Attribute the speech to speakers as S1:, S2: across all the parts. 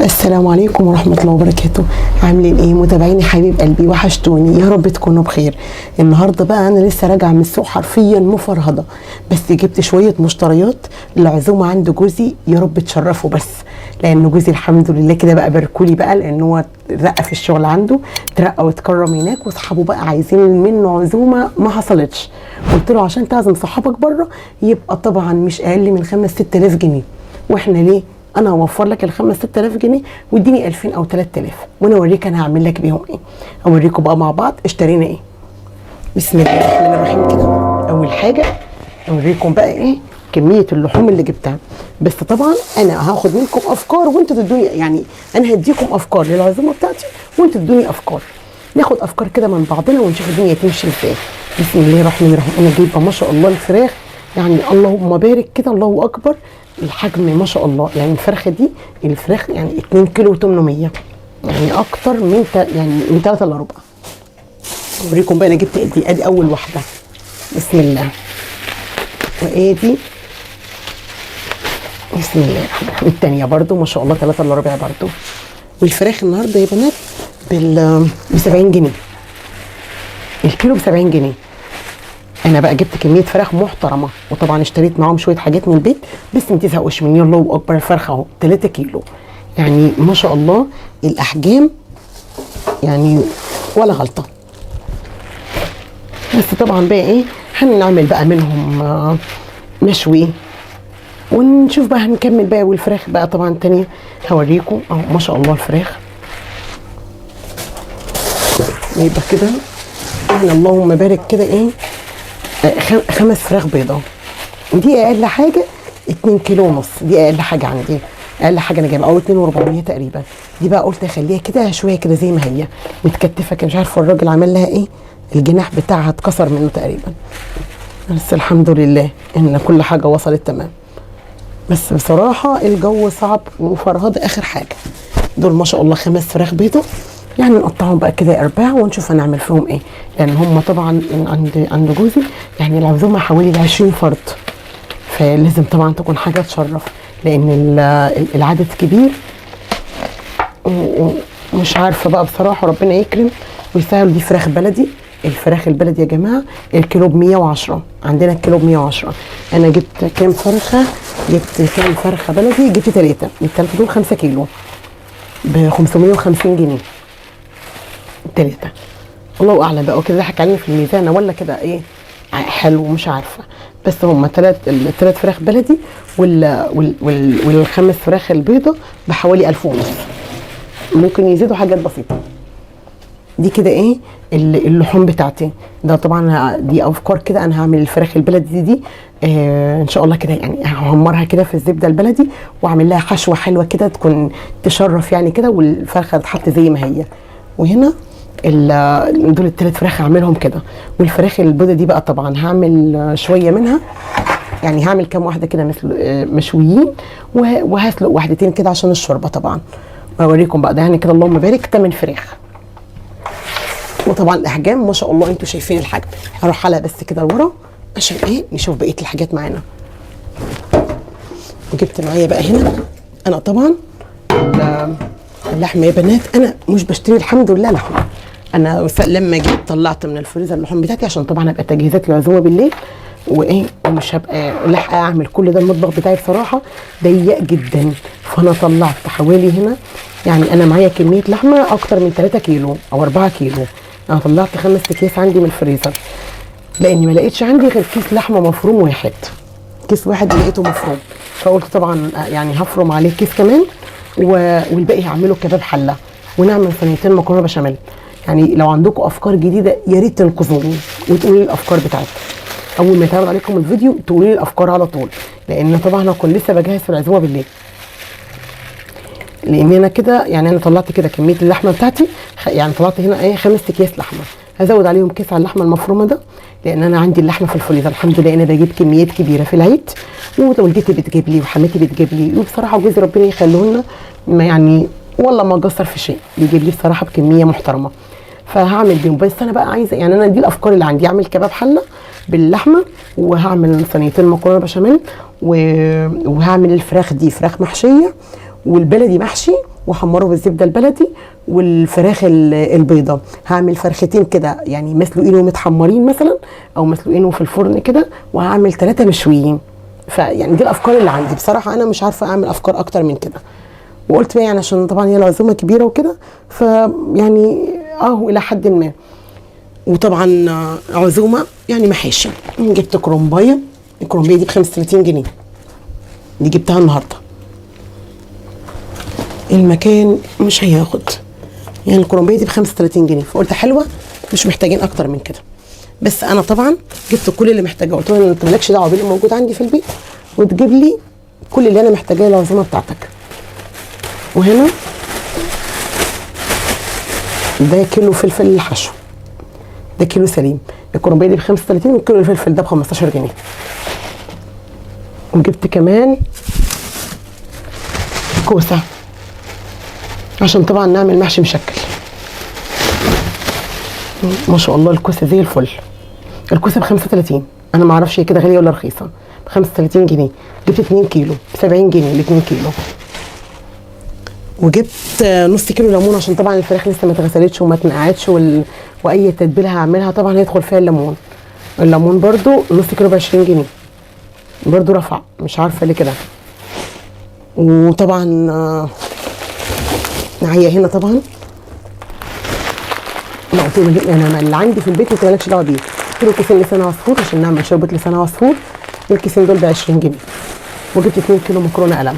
S1: السلام عليكم ورحمة الله وبركاته. عاملين ايه متابعيني حبيب قلبي؟ وحشتوني، يا رب تكونوا بخير. النهارده بقى انا لسه راجعه من السوق حرفيا مفرهده، بس جبت شوية مشتريات للعزومه عند جوزي، يا رب تشرفوا بس، لان جوزي الحمد لله كده بقى باركولي بقى، لان هو اترقى في الشغل عنده، اترقى واتكرم هناك، واصحابه بقى عايزين منه عزومة ما حصلتش. قلت له عشان تعزم صحابك بره يبقى طبعا مش اقل من 5 6000 جنيه، واحنا ليه؟ انا هوفر لك ال 5 6000 جنيه واديني 2000 او 3000 وانا اوريك انا هعمل لك بيهم ايه. اوريكم بقى مع بعض اشترينا ايه. بسم الله الرحمن الرحيم. كده اول حاجة اوريكم بقى ايه كمية اللحوم اللي جبتها، بس طبعا انا هاخد منكم افكار وانتوا تدوني، يعني انا هديكم افكار للعزومه بتاعتي وانتوا تدوني افكار، ناخد افكار كده من بعضنا ونشوف الدنيا تمشي ازاي. بسم الله الرحمن الرحيم. انا جايبه ما شاء الله الفراخ، يعني اللهم بارك كده، الله اكبر، الحجم ما شاء الله. يعني الفرخه دي الفراخ يعني 2 كيلو و800، يعني اكتر من يعني من 3 الا ربع. اوريكم بقى انا جبت قد ايه. ادي اول واحدة، بسم الله، وادي بسم الله الرحمن الرحيم الثانية برده ما شاء الله 3 الا ربع برده. والفراخ النهارده يا بنات ب 70 جنيه الكيلو، ب 70 جنيه. انا بقى جبت كمية فراخ محترمه، وطبعا اشتريت معاهم شوية حاجات من البيت، بس ما تزهقوش مني. الله اكبر، الفرخه اهو 3 كيلو، يعني ما شاء الله الاحجام يعني ولا غلطه. بس طبعا بقى ايه هنعمل بقى منهم مشوي ونشوف بقى هنكمل بقى. والفراخ بقى طبعا تانية هوريكم اهو ما شاء الله الفراخ يبقى كده يعني اللهم بارك كده ايه 5 فراخ بيضة، ودي اقل حاجة 2 كيلو ونص، دي اقل حاجة عندي، اقل حاجة انا جايبها او 2 و400 تقريبا. دي بقى قلت اخليها كده شوية كده زي ما هي متكتفه كده، مش عارفه الراجل عمل لها ايه، الجناح بتاعها اتكسر منه تقريبا، بس الحمد لله ان كل حاجة وصلت تمام. بس بصراحة الجو صعب وفرهده اخر حاجة. دول ما شاء الله 5 فراخ بيضة، يعني نقطعهم بقى كده ارباع ونشوف هنعمل فيهم ايه، لان هم طبعا عند جوزي يعني العزومة حوالي 20 فرد، فلازم طبعا تكون حاجة تشرف، لان العدد كبير ومش عارفه بقى بصراحة، ربنا يكرم ويسهل. دي فراخ بلدي، الفراخ البلدي يا جماعة الكيلو ب 110، عندنا الكيلو ب 110. انا جبت كام فرخة؟ جبت كام فرخة بلدي؟ جبت 3، الثلاثة دول 5 كيلو ب 550 جنيه الثلاثة. الله اعلم بقى كده ضحك علينا في الميزانه ولا كده ايه حلو مش عارفه، بس هم الثلاث فراخ بلدي والخمس فراخ البيضة بحوالي 1500، ممكن يزيدوا حاجات بسيطة. دي كده ايه اللحوم بتاعتي. ده طبعا دي افكار كده، انا هعمل الفراخ البلدي دي ان شاء الله كده، يعني هحمرها كده في الزبدة البلدي واعمل لها حشوه حلوة كده تكون تشرف يعني كده، والفرخه تتحط زي ما هي. وهنا دول الثلاث فراخ هعملهم كده. والفراخ البيضة دي بقى طبعا هعمل شوية منها، يعني هعمل كام واحدة كده مثل مشويين، وهسلق واحدتين كده عشان الشوربة طبعا. واوريكم بقى ده يعني كده اللهم بارك 8 فراخ. وطبعا الاحجام ما شاء الله انتوا شايفين الحجم. هروح على بس كده لورا عشان ايه نشوف بقية الحاجات معانا. وجبت معايا بقى هنا انا طبعا اللحمة يا بنات، انا مش بشتري الحمد لله لحمه، انا لما جيت طلعت من الفريزر اللحوم بتاعتي عشان طبعا ابقى تجهيزات العزومة بالليل وايه، ومش هبقى لاحقة اعمل كل ده. المطبخ بتاعي بصراحة ضيق جدا، فانا طلعت حوالي هنا يعني انا معايا كمية لحمه اكتر من 3 كيلو او 4 كيلو. انا طلعت 5 اكياس عندي من الفريزر، لاني ما لقيتش عندي غير كيس لحمه مفروم واحد، كيس واحد لقيته مفروم، فقلت طبعا يعني هفرم عليه كيس كمان والباقي هعمله كباب حله، ونعمل صينيتين مكرونه بشاميل. يعني لو عندكم افكار جديدة يا ريت تنقذوني وتقولوا لي الافكار بتاعتكم اول ما يتعرض عليكم الفيديو، تقولوا لي الافكار على طول، لان طبعا هكون لسه بجهز في العزومة بالليل. لان انا كده يعني انا طلعت كده كمية اللحمة بتاعتي، يعني طلعت هنا ايه 5 اكياس لحمه، هزود عليهم كيس على اللحمة المفرومه ده، لان انا عندي اللحمة في الفريزر الحمد لله. انا بجيب كميات كبيرة في العيد، ووالدتي بتجيب لي وحماتي بتجيب لي، وبصراحة جوزي ربنا يخليه لنا ما يعني والله ما قصر في شيء، بيجيب لي بصراحة بكمية محترمه، فهعمل بيهم. بس انا بقى عايزه يعني انا دي الافكار اللي عندي، اعمل كباب حله باللحمه، وهعمل صينيتين مكرونه بشاميل، وهعمل الفراخ دي فراخ محشيه، والبلدي محشي وحمره بالزبده البلدي، والفراخ البيضة هعمل فرختين كده يعني مسلوقين ومتحمرين مثلا، او مسلوقين في الفرن كده، وهعمل 3 مشويين. فيعني دي الافكار اللي عندي بصراحة، انا مش عارفه اعمل افكار اكتر من كده. وقلت بقى يعني عشان طبعا هي العزومة كبيرة وكده، فيعني اهو الى حد ما. وطبعا عزومة يعني محاشي، جبت كرومبايه، الكرومبايه دي ب 35 جنيه، دي جبتها النهارده. المكان مش هياخد يعني، الكرومبيه دي ب 35 جنيه، فقلت حلوة مش محتاجين اكتر من كده. بس انا طبعا جبت كل اللي محتاجاه، قلت له انت مالكش دعوه باللي موجود عندي في البيت، وتجيب لي كل اللي انا محتاجاه العزومة بتاعتك. وهنا ده كيلو فلفل الحشو، ده كيلو سليم. الكرومبيه دي ب 35، والكيلو الفلفل ده ب 15 جنيه. وجبت كمان كوسة عشان طبعا نعمل محشي مشكل. ما شاء الله الكوسه زي الفل، الكوسه ب 35، انا ما اعرفش هي كده غالية ولا رخيصة، ب 35 جنيه. جبت 2 كيلو ب 70 جنيه ال 2 كيلو. وجبت نص كيلو ليمون عشان طبعا الفراخ لسه ما اتغسلتش وما اتنقعتش، واي تتبيله هعملها طبعا هيدخل فيها الليمون. الليمون برده نص كيلو ب 20 جنيه، برده رفع مش عارفه ليه كده. وطبعا معايا هنا طبعا ما قلت له انا اللي عندي في البيت انت مالكش دعوه بيه. قلت له كيسين لسان عصفور عشان نعمل شوربة لسان عصفور، والكيسين دول ب 20 جنيه. وجبت 2 كيلو مكرونه قلم،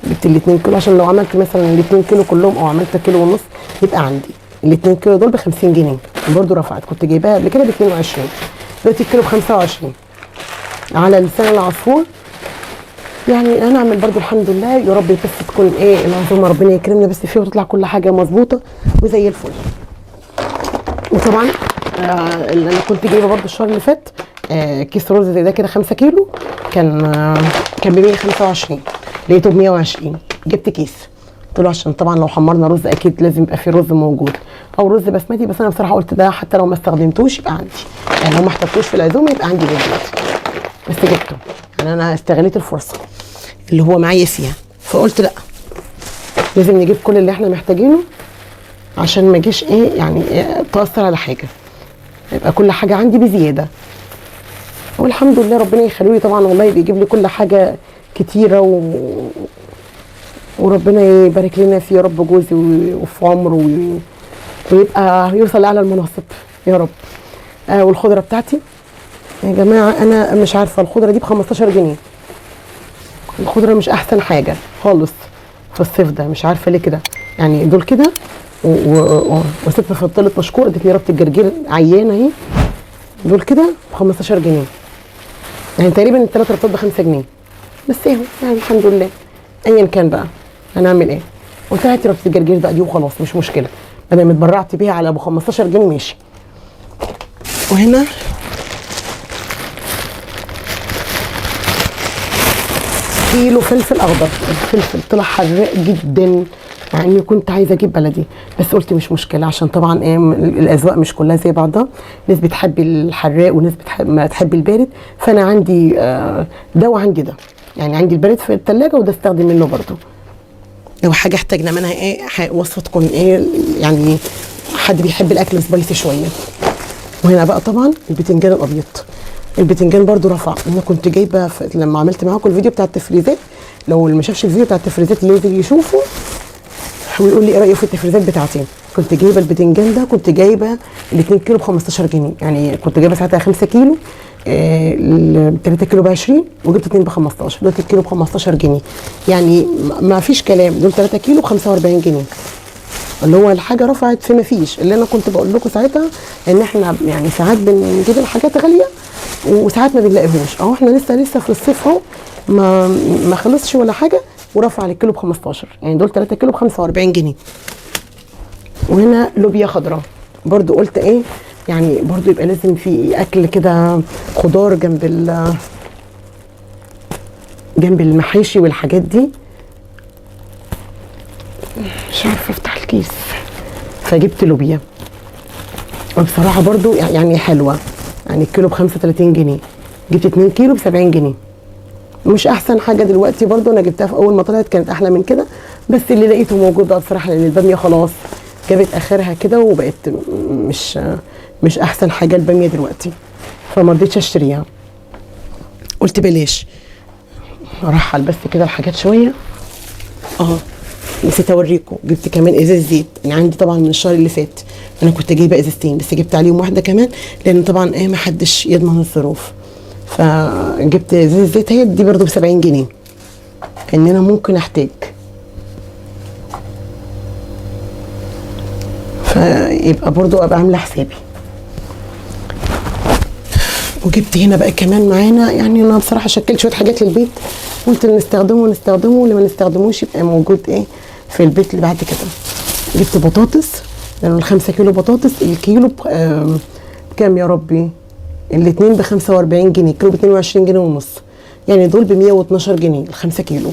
S1: جبت ال 2 كيلو عشان لو عملت مثلا ال 2 كيلو كلهم او عملت كيلو ونص يبقى عندي. ال 2 كيلو دول ب 50 جنيه، برده رفعت، كنت جايباها قبل كده ب 22، دلوقتي الكيلو ب 25 على لسان العصفور. يعني هنعمل برده الحمد لله يا رب بس تكون ايه العزومة ربنا يكرمنا بس فيها وتطلع كل حاجة مظبوطة وزي الفل. وطبعا اللي انا كنت جايبه برده الشهر اللي فات كيس رز زي ده كده 5 كيلو، كان ب 125، لقيته ب 120، جبت كيس. قلت له عشان طبعا لو حمرنا رز اكيد لازم يبقى في رز موجود او رز بسمتي، بس انا بصراحة قلت ده حتى لو ما استخدمتوش يبقى عندي، يعني لو ما احتجتوش في العزومة يبقى عندي بالبيت. بس جبته، يعني انا استغليت الفرصة اللي هو معايا فيها، فقلت لا لازم نجيب كل اللي احنا محتاجينه عشان ما اجيش ايه يعني تاثر على حاجة، يبقى كل حاجة عندي بزيادة. والحمد لله ربنا يخليه لي طبعا، والله بيجيب لي كل حاجة كتيرة وربنا يبارك لنا فيه يا رب جوزي وفي عمره ويبقى يوصل لاعلى المناصب يا رب. والخضره بتاعتي يا جماعة انا مش عارفه، الخضرة دي ب 15 جنيه. الخضرة مش احسن حاجة خالص في الصيف ده، مش عارفه ليه كده يعني. دول كده وست فضلت مشكورة ادتني ربط الجرجير عيانه اهي، دول كده ب 15 جنيه، يعني تقريبا الثلاث ربطات ب 5 جنيه بس اهو يعني الحمد لله. ايا كان بقى هنعمل ايه؟ قلت لها هاتي ربطه الجرجير بقى دي وخلاص مش مشكلة، بدل ما اتبرعت بيها على ابو 15 جنيه ماشي. وهنا كيلو فلفل اخضر، الفلفل طلع حراق جدا مع اني كنت عايزه اجيب بلدي، بس قلت مش مشكلة عشان طبعا ايه الاذواق مش كلها زي بعضها، ناس بتحب الحراق وناس بتحب ما تحب البارد، فانا عندي ده وعندي ده، يعني عندي البارد في الثلاجة وده استخدم منه برده. لو حاجة احتاجنا منها ايه وصفه تكون ايه يعني حد بيحب الاكل سبايسي شوية. وهنا بقى طبعا البتنجان الابيض، البتنجان برده رفع. انا كنت جايبه لما عملت معاكم الفيديو بتاع التفريزات، لو اللي ما شافش الفيديو بتاع التفريزات ينزل يشوفه ويقول لي ايه رايه في التفريزات بتاعتي. كنت جايبه البتنجان ده، كنت جايبه ال 2 كيلو ب 15 جنيه، يعني كنت جايبه ساعتها 5 كيلو، 3 كيلو ب 20، وجبت 2 ب 15، دلوقتي الكيلو ب 15 جنيه، يعني ما فيش كلام. دول 3 كيلو ب 45 جنيه، اللي هو الحاجة رفعت في ما فيش. اللي انا كنت بقول لكم ساعتها ان احنا يعني ساعات بنجيب الحاجات غالية وساعات ما بنلاقيهوش. اهو احنا لسه في الصيف اهو، ما خلصش ولا حاجة، ورفع الكيلو ب 15، يعني دول 3 كيلو ب 45 جنيه. وهنا لوبيا خضراء برضو، قلت ايه يعني برضو يبقى لازم في اكل كده خضار جنب المحاشي والحاجات دي. مش عارفه افتح الكيس، فجبت لوبيا، وبصراحة برضو يعني حلوة، يعني الكيلو ب 35 جنيه، جبت 2 كيلو ب 70 جنيه. مش احسن حاجة دلوقتي برضو، انا جبتها في اول ما طلعت كانت احلى من كده، بس اللي لقيته موجود بقى بصراحة، لان الباميه خلاص جابت اخرها كده وبقت مش احسن حاجة الباميه دلوقتي، فما رضيتش اشتريها، قلت بلاش. ارحل بس كده الحاجات شوية. نسيت اوريكم، جبت كمان ازاز زيت. انا عندي طبعا من الشهر اللي فات انا كنت جايبه ازازتين، بس جبت عليهم واحدة كمان، لان طبعا ايه ما حدش يضمن الظروف، فجبت ازاز زيت. هي دي برضو ب70 جنيه، ان انا ممكن احتاج، فيبقى برضو ابقى عامله حسابي. وجبت هنا بقى كمان معانا، يعني انا بصراحة شكلت شوية حاجات للبيت، قلت اللي نستخدمه نستخدمه واللي ما نستخدموش يبقى موجود ايه في البيت اللي بعد كده. جبت بطاطس، لانه ال5 كيلو بطاطس الكيلو بكام يا ربي؟ الاتنين ب45 جنيه، الكيلو ب22 جنيه ونص، يعني دول ب112 جنيه ال5 كيلو.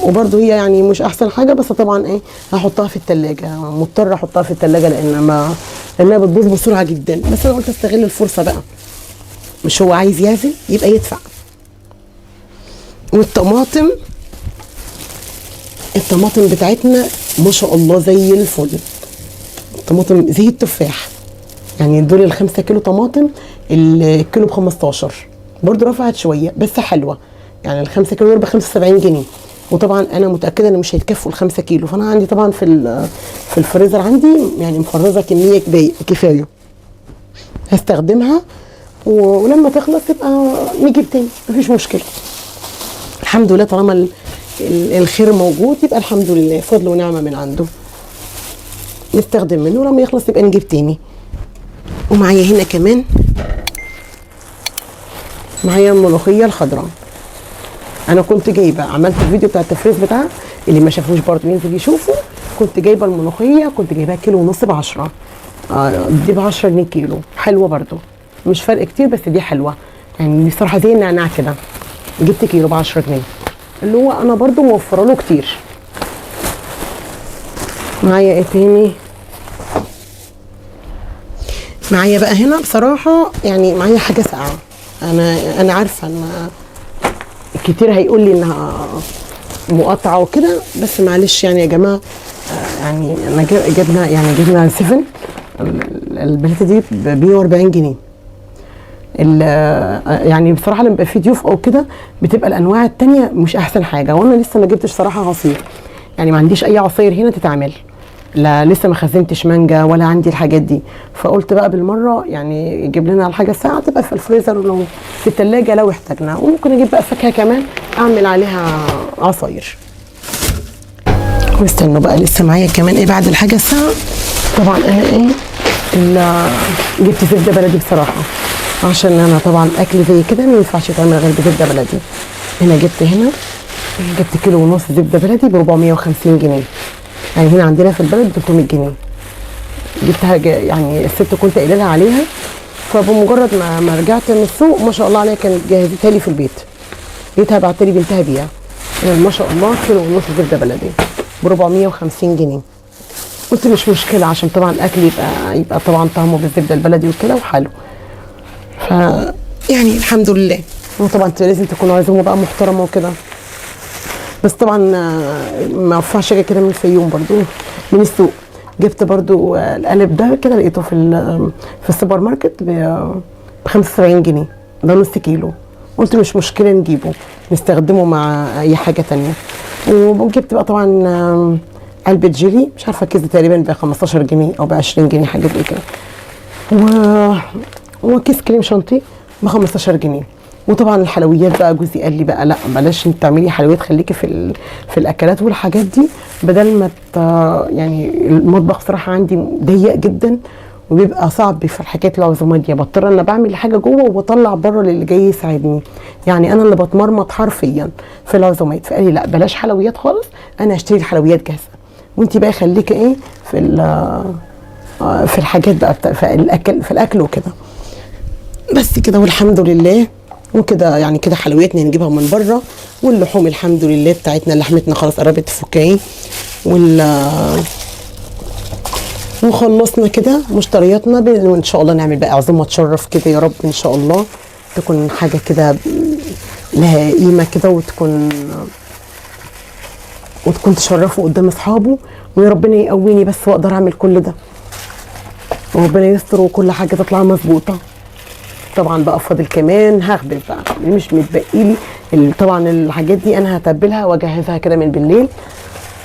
S1: وبرده هي يعني مش احسن حاجة، بس طبعا ايه هحطها في التلاجة، مضطرة احطها في التلاجة لان ما لانها بتبوظ بسرعة جدا. بس انا قلت استغل الفرصة بقى، مش هو عايز يعزل يبقى يدفع. والطماطم، الطماطم بتاعتنا ما شاء الله زي الفل، الطماطم زي التفاح. يعني دول ال5 كيلو طماطم الكيلو ب15، برضو رفعت شوية بس حلوة. يعني ال5 كيلو دول ب75 جنيه، وطبعا انا متاكدة ان مش هيتكفوا ال5 كيلو، فانا عندي طبعا في الفريزر عندي يعني مفرزه كمية كفاية هستخدمها، ولما تخلص تبقى نجيب تاني، مفيش مشكلة. الحمد لله طالما الخير موجود يبقى الحمد لله، فضل ونعمه من عنده، نستخدم منه ولما يخلص يبقى نجيب تاني. ومعايا هنا كمان معايا الملوخية الخضراء، انا كنت جايبه، عملت الفيديو بتاع التفريز بتاعها، اللي ما شافوش برضه ينزل يشوفه. كنت جايبه الملوخية، كنت جايباها كيلو ونص ب10، دي ب10 جنيه كيلو، حلوة برضه مش فرق كتير، بس دي حلوة يعني بصراحة زي النعناع كده. جبت كيلو ب10 جنيه، اللي هو انا برضه موفره له كتير. معايا ايه تاني؟ معايا بقى هنا بصراحة يعني معايا حاجة ساقعه. انا عارفه ان كتير هيقول لي انها مقاطعه وكده، بس معلش يعني يا جماعة، يعني انا جبنا يعني جبنا 7 البلاتة دي ب 140 جنيه. يعني بصراحة لما بيبقى في ضيوف او كده بتبقى الانواع التانية مش احسن حاجة، وانا لسه ما جبتش صراحة عصير، يعني ما عنديش اي عصير هنا تتعمل، لا لسه ما خزنتش مانجا ولا عندي الحاجات دي، فقلت بقى بالمرة يعني يجيب لنا الحاجة الساعة تبقى في الفريزر ولو في الثلاجة لو احتاجنا، وممكن اجيب بقى فاكهة كمان اعمل عليها عصاير. واستنوا بقى لسه معايا كمان ايه بعد الحاجة الساعة. طبعا انا ايه جبت زبدة بلدي بصراحة، عشان انا طبعا اكل زي كده ما ينفعش يتعمل غير بزبده بلدي. هنا جبت، هنا جبت كيلو ونص زبدة بلدي ب 450 جنيه، يعني هنا عندنا في البلد 300 جنيه. جبتها يعني الست كنت قايله لها عليها، فبمجرد ما رجعت من السوق ما شاء الله عليها كانت جهزتها لي في البيت، لقيتها بعت لي بنتها بيها. يعني ما شاء الله كيلو ونص زبدة بلدي ب 450 جنيه. قلت مش مشكلة، عشان طبعا الاكل يبقى طبعا طعمه بالزبده البلدي وكده وحلو. ف يعني الحمد لله. وطبعا لازم تكون عزومة بقى محترمه وكده، بس طبعا ما ينفعش اجي كده من الفيوم برضو من السوق. جبت برضو القالب ده كده لقيته في السوبر ماركت ب 75 جنيه، ده نص كيلو. قلت مش مشكلة نجيبه نستخدمه مع اي حاجة تانية. وجبت بقى طبعا علبة جيلي، مش عارفه كيس تقريبا ب 15 جنيه او ب 20 جنيه حاجة زي كده، وكيس كريم شانتيه ب 15 جنيه. وطبعا الحلويات بقى جوزي قال لي بقى لا بلاش انت تعملي حلويات، خليكي في الاكلات والحاجات دي، بدل ما يعني المطبخ صراحة عندي ضيق جدا وبيبقى صعب في الحاجات العزومات دي، بضطر انا بعمل حاجة جوه وبطلع بره للي جاي يساعدني، يعني انا اللي بتمرمط حرفيا في العزومات. فقال لي لا بلاش حلويات خالص، انا هشتري الحلويات جاهزة، وانت بقى خليكي ايه في الحاجات بقى في الاكل وكده. بس كده والحمد لله. وكده يعني كده حلوياتنا نجيبها من بره، واللحوم الحمد لله بتاعتنا لحمتنا خلاص قربت تفك اهي، وخلصنا كده مشترياتنا. وان شاء الله نعمل بقى عزومة تشرف كده يا رب، ان شاء الله تكون حاجة كده لها قيمة كده، وتكون تشرفه قدام اصحابه. ويا ربنا يقويني بس واقدر اعمل كل ده، وربنا يستر وكل حاجة تطلع مظبوطة. طبعا بقى فاضل كمان هخبز بقى، مش متبقي لي طبعا الحاجات دي انا هتبلها واجهزها كده من بالليل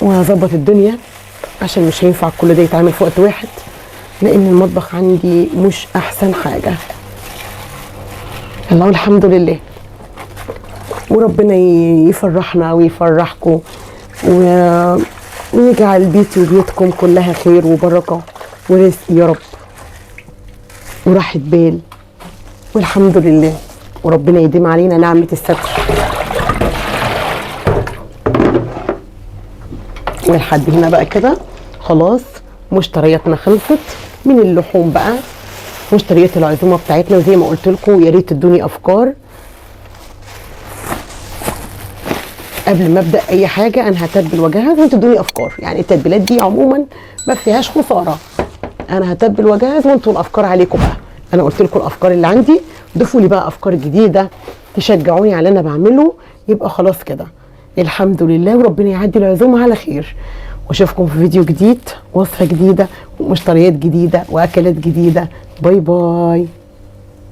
S1: وهظبط الدنيا، عشان مش هينفع كل ده يتعمل في وقت واحد، لان المطبخ عندي مش احسن حاجة. الله الحمد لله، وربنا يفرحنا ويفرحكم ويجعل بيتي وبيوتكم كلها خير وبركة ورزق يا رب وراحة بال، والحمد لله. وربنا يديم علينا نعمه الستر. ولحد هنا بقى كده خلاص مشترياتنا خلصت من اللحوم بقى، مشتريات العزومة بتاعتنا. وزي ما قلت لكم يا ريت تدوني افكار قبل ما ابدا اي حاجة. انا هتبل واجهز وانتوا تدوني افكار، يعني التتبيلات دي عموما ما فيهاش خسارة. انا هتبل واجهز وانتوا الافكار عليكم بقى. انا قلت لكم الافكار اللي عندي، ضيفوا لي بقى افكار جديدة تشجعوني على اللي انا بعمله. يبقى خلاص كده الحمد لله، وربنا يعدي العزومة على خير. واشوفكم في فيديو جديد، وصفه جديدة ومشتريات جديدة واكلات جديدة. bye bye.